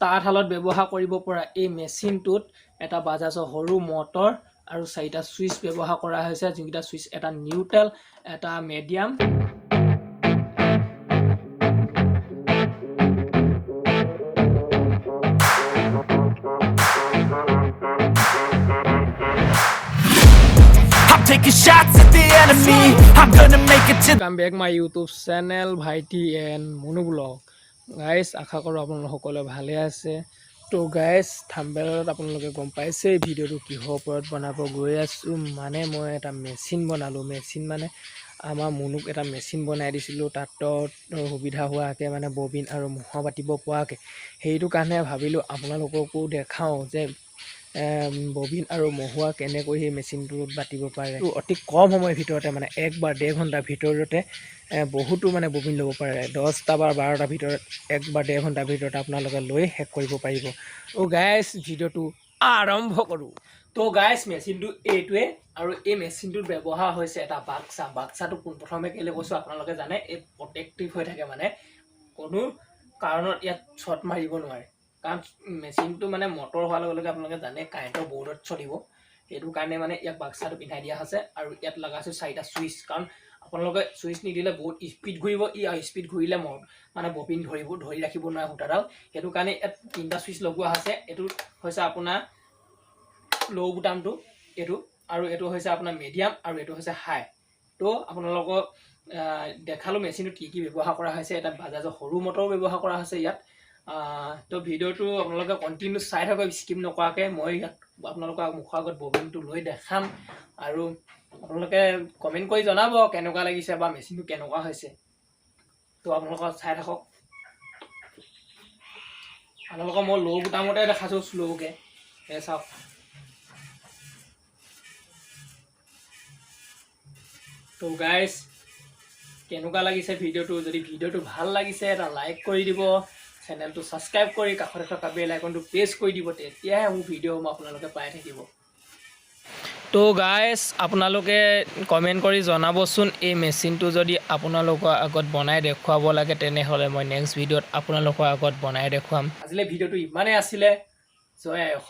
তাঁতশালত ব্যৱহাৰ কৰিব পৰা এই মেচিনটোত এটা বাজাজৰ সৰু মটৰ আৰু চাৰিটা ছুইচ ব্যৱহাৰ কৰা হৈছে, যোনকেইটা ছুইচ এটা নিউট্ৰেল, এটা medium. I'm taking shots at the enemy. I'm gonna make it to Welcome back my YouTube channel ভাইটি এণ্ড মনু ব্লগ। গাইজ, আশা কৰোঁ আপোনালোক সকলোৱে ভালে আছে। তো গাইজ, থাম্বনেইলত আপোনালোকে গম পাইছে ভিডিঅ'টো কিহৰ ওপৰত বনাব গৈ আছোঁ। মানে মই এটা মেচিন বনালোঁ। মেচিন মানে আমাৰ মুনুক এটা মেচিন বনাই দিছিলোঁ, তাঁতত সুবিধা হোৱাকৈ, মানে ববিন আৰু মহুৱা বাতিব পৰাকৈ। সেইটো কাৰণে ভাবিলোঁ আপোনালোককো দেখাওঁ যে ববিন আৰু মহুৱা কেনেকৈ সেই মেচিনটোত বাতিব পাৰে। অতি কম সময়ৰ ভিতৰতে, মানে 1 বা ডেৰ ঘণ্টাৰ ভিতৰতে বহুতো মানে ববিন ল'ব পাৰে। 10টা বা 12টাৰ ভিতৰত, 1 বা ডেৰ ঘণ্টাৰ ভিতৰত আপোনালোকে লৈ শেষ কৰিব পাৰিব। ত' গাইজ, ভিডিঅ'টো আৰম্ভ কৰোঁ। ত' গাইজ, মেচিনটো এইটোৱে আৰু এই মেচিনটোত ব্যৱহাৰ হৈছে এটা বাক্সা। বাক্সাটো পোনপ্ৰথমে কেলৈ কৈছোঁ, আপোনালোকে জানে, এই প্ৰটেক্টিভ হৈ থাকে, মানে কোনো কাৰণত ইয়াত শ্বৰ্ট মাৰিব নোৱাৰে। কাৰণ মেচিনটো মানে মটৰ হোৱাৰ লগে লগে আপোনালোকে জানে কাৰেণ্টৰ বৰ্ডত চলিব। সেইটো কাৰণে মানে ইয়াক বাক্সাটো পিন্ধাই দিয়া হৈছে আৰু ইয়াত লগাইছোঁ চাৰিটা ছুইচ। কাৰণ আপোনালোকে ছুইচ নিদিলে বহুত স্পীড ঘূৰিব ই আৰু স্পীড ঘূৰিলে মানে ববিন ধৰি ৰাখিব নোৱাৰে সূতাডাল। সেইটো কাৰণে ইয়াত তিনিটা ছুইচ লগোৱা হৈছে। এইটো হৈছে আপোনাৰ ল' বুটামটো এইটো, আৰু এইটো হৈছে আপোনাৰ মিডিয়াম আৰু এইটো হৈছে হাই। তো আপোনালোকক দেখালোঁ মেচিনটোত কি কি ব্যৱহাৰ কৰা হৈছে। এটা বাজাজৰ সৰু মটৰো ব্যৱহাৰ কৰা হৈছে ইয়াত। তো ভিডিঅ'টো আপোনালোকে কণ্টিনিউ চাই থাকক স্কিপ নকৰাকৈ। মই ইয়াত আপোনালোকৰ মুখৰ আগত ববিনটো লৈ দেখাম আৰু আপোনালোকে কমেণ্ট কৰি জনাব কেনেকুৱা লাগিছে বা মেচিনটো কেনেকুৱা হৈছে। তো আপোনালোকক চাই থাকক। আপোনালোকক মই ল' বুটামতে দেখাইছোঁ শ্ল'কৈ। এই চাওক। তো গাইজ, কেনেকুৱা লাগিছে ভিডিঅ'টো? যদি ভিডিঅ'টো ভাল লাগিছে, এটা লাইক কৰি দিব, চেনেলটো ছাবস্ক্ৰাইব কৰি কাষতে থকা বেল আইকনটো প্ৰেছ কৰি দিব। তেতিয়াহে মোৰ ভিডিঅ'সমূহ আপোনালোকে পাই থাকিব। তো গাইজ, আপোনালোকে কমেণ্ট কৰি জনাবচোন, এই মেচিনটো যদি আপোনালোকৰ আগত বনাই দেখুৱাব লাগে, তেনেহ'লে মই নেক্সট ভিডিঅ'ত আপোনালোকৰ আগত বনাই দেখুৱাম। আজিলৈ ভিডিঅ'টো ইমানেই আছিলে। জয় আই অসম।